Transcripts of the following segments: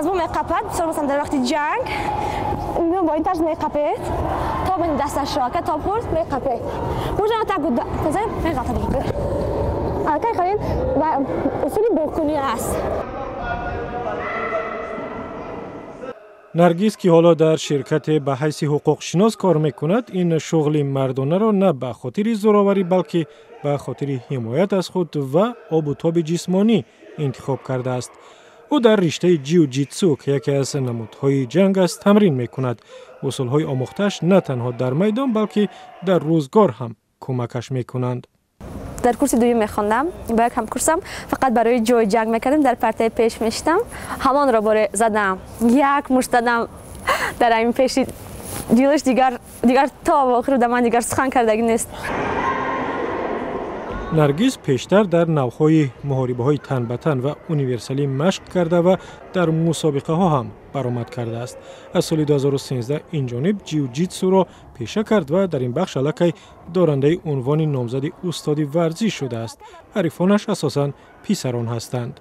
Аз мо меқапад, масалан дар вақти ҷанг бо ин тарз меқапед, то дасташро ака то хурд меқапед. Мужа так меғалтад. Аллакай халин ва усули бокунӣ аст. Наргиз, ки ҳоло дар ширкате ба ҳайси ҳуқуқшинос кор мекунад, ин шуғли мардонаро на ба хотири зӯроварӣ, балки ба хотири ҳимоят аз худ ва обу тоби ҷисмонӣ интихоб кардааст. Ӯ дар риштаи ҷиу-ҷитсу, ки яке аз намудҳои ҷанг аст, тамрин мекунад. Усулҳои омӯхтааш на танҳо дар майдон, балки дар рӯзгор ҳам кӯмакаш мекунанд. Дар курси дуюм мехондам, бо як ҳамкурсам фақат барои ҷой ҷанг мекардем, дар партаи пеш мешитам, ҳамонро боре задам, як мушт задам дар ҳамин пеши дилаш, дигар то охир да ман дигар сухан кардагӣ нест. Наргиз пештар дар навъҳои муҳорибаҳои тан ба тан ва универсалӣ машқ карда ва дар мусобиқаҳо ҳам баромад кардааст. Аз соли 2013 инҷониб ҷиу-ҷитсуро пеша кард ва дар ин бахш аллакай дорандаи унвони номзади устоди варзиш шудааст. Ҳарифонаш асосан писарон ҳастанд.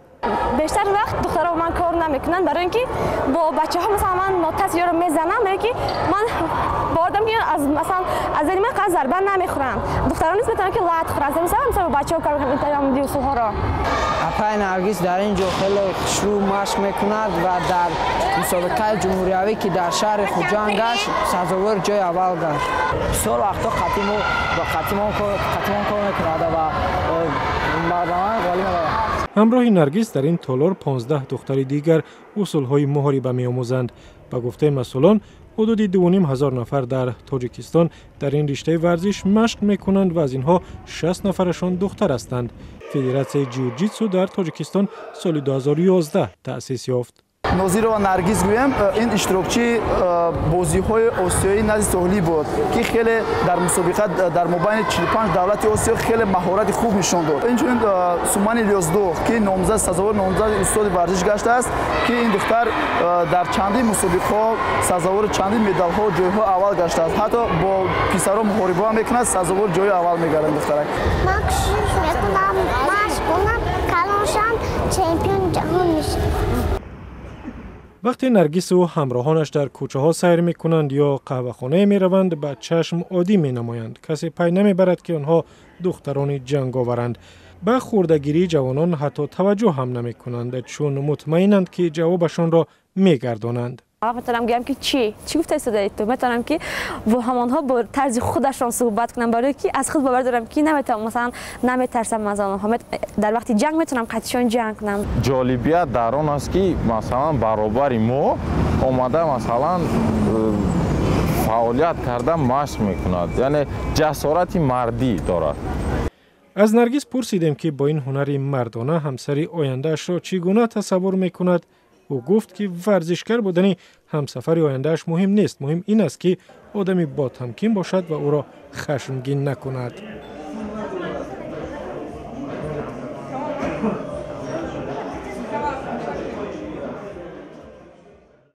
Бештар вақт духтаро бо ман кор намекунанд, барои ин ки бо бачаҳо масалан ман нотас ёро мезанам, барои ки ман бовар ки аз масалан аз зани ман қадр зарба намехӯранд. Духтарон низ метавонанд ки лат хӯранд. Масалан бо бачаҳо кор мекунанд ин усулҳоро. Апаи Наргиз дар ин ҷо хеле хушрӯ машқ мекунад ва дар мусобиқаи ҷумҳуриявӣ, ки дар шаҳри Хуҷанд гашт, сазовори ҷои аввал гашт. Бисёр вақтҳо қатимон кор мекунад ва ба ман ғолиб мебарад. Ҳамроҳи Наргиз дар ин толор 15 духтари дигар усулҳои муҳориба меомӯзанд. Ба гуфтаи масъулон, ҳудуди 2500 нафар дар Тоҷикистон дар ин риштаи варзиш машқ мекунанд ва аз инҳо 60 нафарашон духтар ҳастанд. Федератсияи ҷиу-ҷитсу дар Тоҷикистон соли 2011 таъсис ёфт. Нозирова Наргиз гӯям, ин иштирокчии бозиҳои осиёӣ назди соҳилӣ буд, ки хеле дар мусобиқа дар мобайни 45 давлати осиё хеле маҳорати хуб нишон дод. Инчунин Сумани Илёсдух, ки номзад сазовори номзади устоди варзиш гаштааст, ки ин духтар дар чандин мусобиқаҳо сазовори чандин медалҳо ҷойҳои аввал гаштааст. Ҳатто бо писаро муҳориба мекунад, сазовори ҷои аввал мегардад духтарак. Ман кӯшиш мекунам, машқ кунам, калон шавам, чемпиони ҷаҳон мешавам. Вақте Наргису ҳамроҳонаш дар кӯчаҳо сайр мекунанд ё қаҳвахонае мераванд, ба чашм оддӣ менамоянд. Касе пай намебарад, ки онҳо духтарони ҷанговаранд. Ба хурдагирии ҷавонон ҳатто таваҷҷӯҳ ҳам намекунанд, чун мутмаинанд, ки ҷавобашонро мегардонанд. Метавонам гӯям, ки чӣ гуфта истодаед ту, метавонам ки бо ҳамонҳо бо тарзи худашон суҳбат кунам, барое ки аз худ бовар дорам, ки наметавонам, масалан наметарсам аз онҳо. Дар вақти ҷанг метавонам қатишон ҷанг кунам. Ҷолибият дар он аст, ки масалан баробари мо омада масалан фаъолият карда машқ мекунад, яъне ҷасорати мардӣ дорад. Аз Наргиз пурсидем, ки бо ин ҳунари мардона ҳамсари ояндаашро чӣ гуна тасаввур мекунад. Ӯ гуфт, ки варзишгар будани ҳамсафари ояндааш муҳим нест, муҳим ин аст, ки одами ботамкин бошад ва ӯро хашмгин накунад.